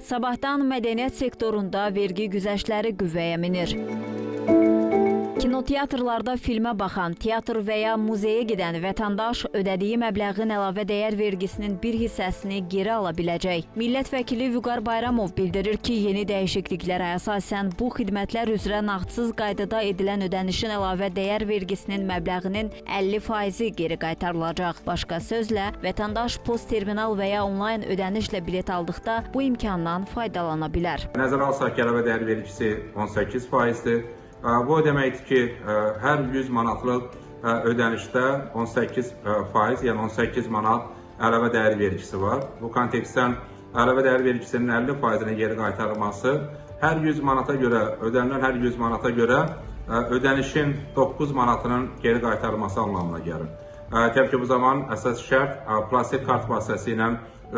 Sabahdan mədəniyyət sektorunda vergi güzəştləri qüvvəyə minir. Kinoteatrlarda filmə baxan, teatr və ya muzeyə gedən vətəndaş ödədiyi məbləğin əlavə dəyər vergisinin bir hissəsini geri ala biləcək. Millət vəkili Vüqar Bayramov bildirir ki, yeni dəyişikliklərə əsasən bu xidmətlər üzrə nağdsız qaydada edilən ödənişin əlavə dəyər vergisinin məbləğinin 50%-i geri qaytarılacaq. Başqa sözlə, vətəndaş post terminal və ya onlayn ödənişlə bilet aldıqda bu imkandan faydalana bilər. Nəzərə alsaq ki, əlavə dəyər vergisi 18%-dir. Bu o deməkdir ki, hər 100 manatlıq ödənişdə 18%, yəni 18 manat əlavə dəyər vergisi var. Bu kontekstdən əlavə dəyər vergisinin 50%-inin geri qaytarılması hər 100 manata görə, ödənilən hər 100 manata görə ödənişin 9 manatının geri qaytarılması anlamına gəlir. Təbii ki, bu zaman əsas şərt plastik kart vasitəsilə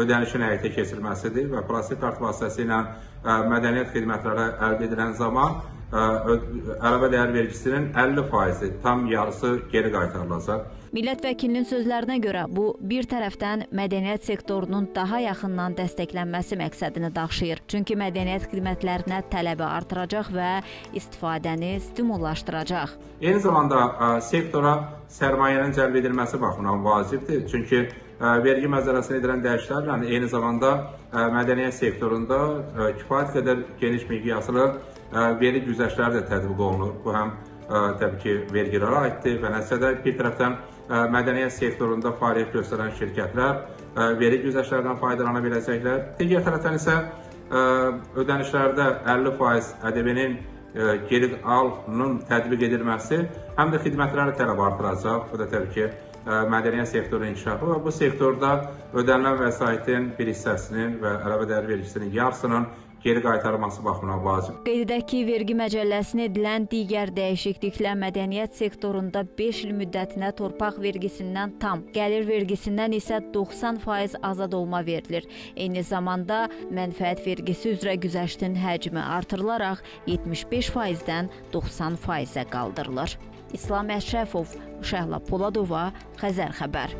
ödənişin həyata keçirilməsidir və plastik kart vasitəsilə mədəniyyət xidmətləri əldə edilən zaman əlavə dəyər vergisinin 50%-i, tam yarısı geri qaytarılacaq. Millət vəkilinin sözlərinə görə bu, bir tərəfdən mədəniyyət sektorunun daha yaxından dəstəklənməsi məqsədini daşıyır. Çünki mədəniyyət xidmətlərinə tələbi artıracaq və istifadəni stimullaşdıracaq. Eyni zamanda sektora sərmayənin cəlb edilməsi baxımından vacibdir. Çünki vergi məcəlləsinə edilən dəyişikliklərlə eyni zamanda mədəniyyət sektorunda kifayət qədər geniş miqyaslı vergi güzəştləri də tətbiq olunur. Bu həm təbii ki, vergilərə aiddir və nəticədə bir tərəfdən mədəniyyət sektorunda fəaliyyət göstərən şirkətlər vergi güzəştlərindən faydalana biləcəklər. Digər tərəfdən isə ödənişlərdə 50% ƏDV-nin geri alının tətbiq edilməsi həm də xidmətlərə tələb artıracaq. Bu da təbii ki, mədəniyyət sektorunun inkişafı və bu sektorda ödənilən vəsaitin bir hissəsinin və əlavə dəyər vergisinin yarısının geri qaytarılması baxımından vacib. Qeyd edək ki, vergi məcəlləsinə edilən digər dəyişikliklə mədəniyyət sektorunda 5 il müddətinə torpaq vergisindən tam, gəlir vergisindən isə 90% azad olma verilir. Eyni zamanda mənfəət vergisi üzrə güzəştin həcmi artırılaraq 75%-dən 90%-ə qaldırılır. İslam Əşrəfov, Şəhla Poladova, Xəzər Xəbər.